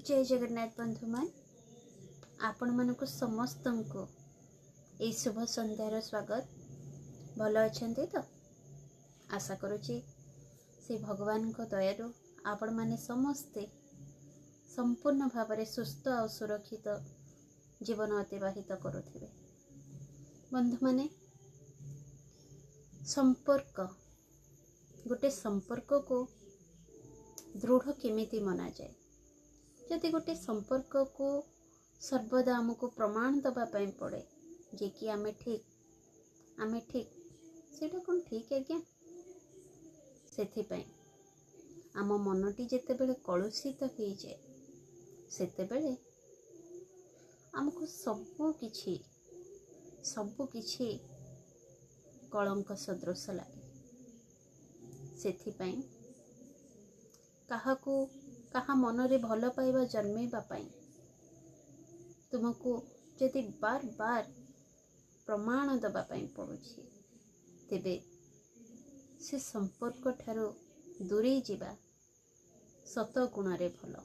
ଜୟ ଜଗନ୍ନାଥ ବନ୍ଧୁମାନ, ଆପଣମାନଙ୍କୁ ସମସ୍ତଙ୍କୁ ଏଇ ଶୁଭ ସନ୍ଧ୍ୟାର ସ୍ୱାଗତ। ଭଲ ଅଛନ୍ତି ତ? ଆଶା କରୁଛି ସେ ଭଗବାନଙ୍କ ଦୟାରୁ ଆପଣମାନେ ସମସ୍ତେ ସମ୍ପୂର୍ଣ୍ଣ ଭାବରେ ସୁସ୍ଥ ଆଉ ସୁରକ୍ଷିତ ଜୀବନ ଅତିବାହିତ କରୁଥିବେ। ବନ୍ଧୁମାନେ, ସମ୍ପର୍କ, ଗୋଟେ ସମ୍ପର୍କକୁ ଦୃଢ଼ କେମିତି ମନାଯାଏ? ଯଦି ଗୋଟେ ସମ୍ପର୍କକୁ ସର୍ବଦା ଆମକୁ ପ୍ରମାଣ ଦେବା ପାଇଁ ପଡ଼େ ଯେ କି ଆମେ ଠିକ୍, ଆମେ ଠିକ୍, ସେଇଟା କ'ଣ ଠିକ୍ ଆଜ୍ଞା? ସେଥିପାଇଁ ଆମ ମନଟି ଯେତେବେଳେ କଳୁଷିତ ହେଇଯାଏ, ସେତେବେଳେ ଆମକୁ ସବୁ କିଛି କଳଙ୍କ ସଦୃଶ ଲାଗେ। ସେଥିପାଇଁ କାହାକୁ କାହା ମନରେ ଭଲ ପାଇବା ଜନ୍ମେଇବା ପାଇଁ ତୁମକୁ ଯଦି ବାର ବାର ପ୍ରମାଣ ଦେବା ପାଇଁ ପଡ଼ୁଛି, ତେବେ ସେ ସମ୍ପର୍କ ଠାରୁ ଦୂରେଇ ଯିବା ଶତ ଗୁଣରେ ଭଲ।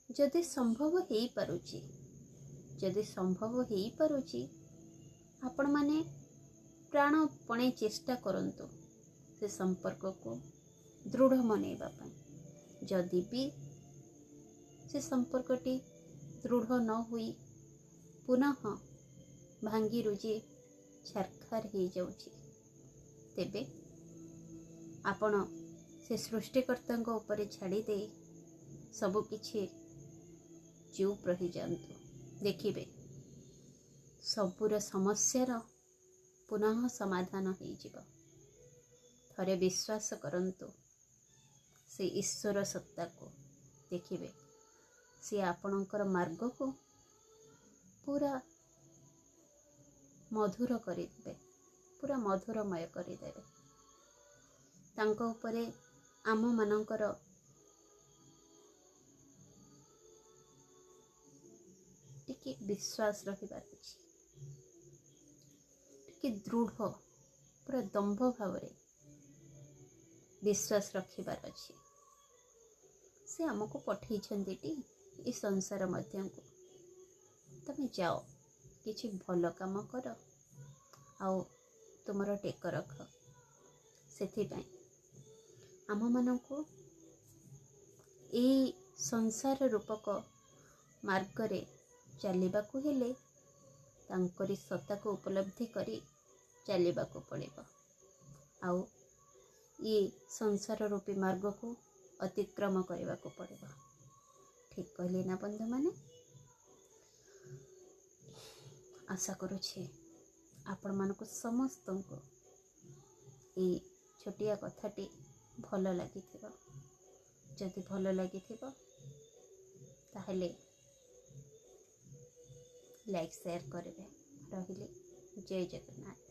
ଯଦି ସମ୍ଭବ ହେଇପାରୁଛି, ଯଦି ସମ୍ଭବ ହେଇପାରୁଛି, ଆପଣମାନେ ପ୍ରାଣପଣେ ଚେଷ୍ଟା କରନ୍ତୁ ସେ ସମ୍ପର୍କକୁ ଦୃଢ଼ ମନେଇବା ପାଇଁ। ଯଦି ବି ସେ ସମ୍ପର୍କଟି ଦୃଢ଼ ନ ହୋଇ ପୁନଃ ଭାଙ୍ଗି ରୁଜି ଛାରଖାର ହେଇଯାଉଛି, ତେବେ ଆପଣ ସେ ସୃଷ୍ଟିକର୍ତ୍ତାଙ୍କ ଉପରେ ଛାଡ଼ି ଦେଇ ସବୁକିଛି ଚୁପ୍ ରହିଯାଆନ୍ତୁ। ଦେଖିବେ, ସବୁର ସମସ୍ୟାର ପୁନଃ ସମାଧାନ ହେଇଯିବ। ଥରେ ବିଶ୍ୱାସ କରନ୍ତୁ ସେ ଈଶ୍ୱର ସତ୍ତାକୁ, ଦେଖିବେ ସିଏ ଆପଣଙ୍କର ମାର୍ଗକୁ ପୁରା ମଧୁର କରିଦେବେ, ପୁରା ମଧୁରମୟ କରିଦେବେ। ତାଙ୍କ ଉପରେ ଆମମାନଙ୍କର ଟିକେ ବିଶ୍ୱାସ ରହିବାର ଅଛି, ଟିକେ ଦୃଢ଼, ପୁରା ଦମ୍ଭ ଭାବରେ ବିଶ୍ୱାସ ରଖିବାର ଅଛି। ସେ ଆମକୁ ପଠେଇଛନ୍ତି ଟି ଏ ସଂସାର ମଧ୍ୟକୁ, ତମେ ଯାଅ, କିଛି ଭଲ କାମ କର ଆଉ ତୁମର ଟେକ ରଖ। ସେଥିପାଇଁ ଆମମାନଙ୍କୁ ଏଇ ସଂସାର ରୂପକ ମାର୍ଗରେ ଚାଲିବାକୁ ହେଲେ ତାଙ୍କରି ସତ୍ତାକୁ ଉପଲବ୍ଧି କରି ଚାଲିବାକୁ ପଡ଼ିବ ଆଉ ଇଏ ସଂସାର ରୂପୀ ମାର୍ଗକୁ ଅତିକ୍ରମ କରିବାକୁ ପଡ଼ିବ। ଠିକ୍ କହିଲି ନା ବନ୍ଧୁମାନେ? ଆଶା କରୁଛି ଆପଣମାନଙ୍କୁ ସମସ୍ତଙ୍କୁ ଏଇ ଛୋଟିଆ କଥାଟି ଭଲ ଲାଗିଥିବ। ଯଦି ଭଲ ଲାଗିଥିବ, ତାହେଲେ ଲାଇକ୍, ସେୟାର କରିବେ। ରହିଲି, ଜୟ ଜଗନ୍ନାଥ।